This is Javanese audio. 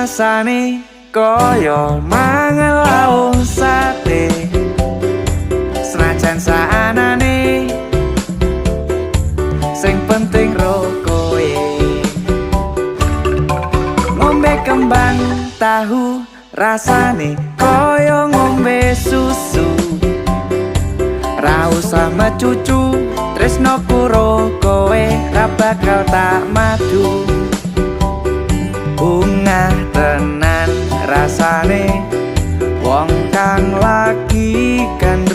Rasane kaya mangan lawuh sate. Senajan saanane, sing penting ro kowe. Ngombe kembang tahu rasane kaya ngombe susu. Ra usah mecucu, tresnoku ro kowe ra bakal tak madu. Bungah tenan rasane wong kang lagi gandrung.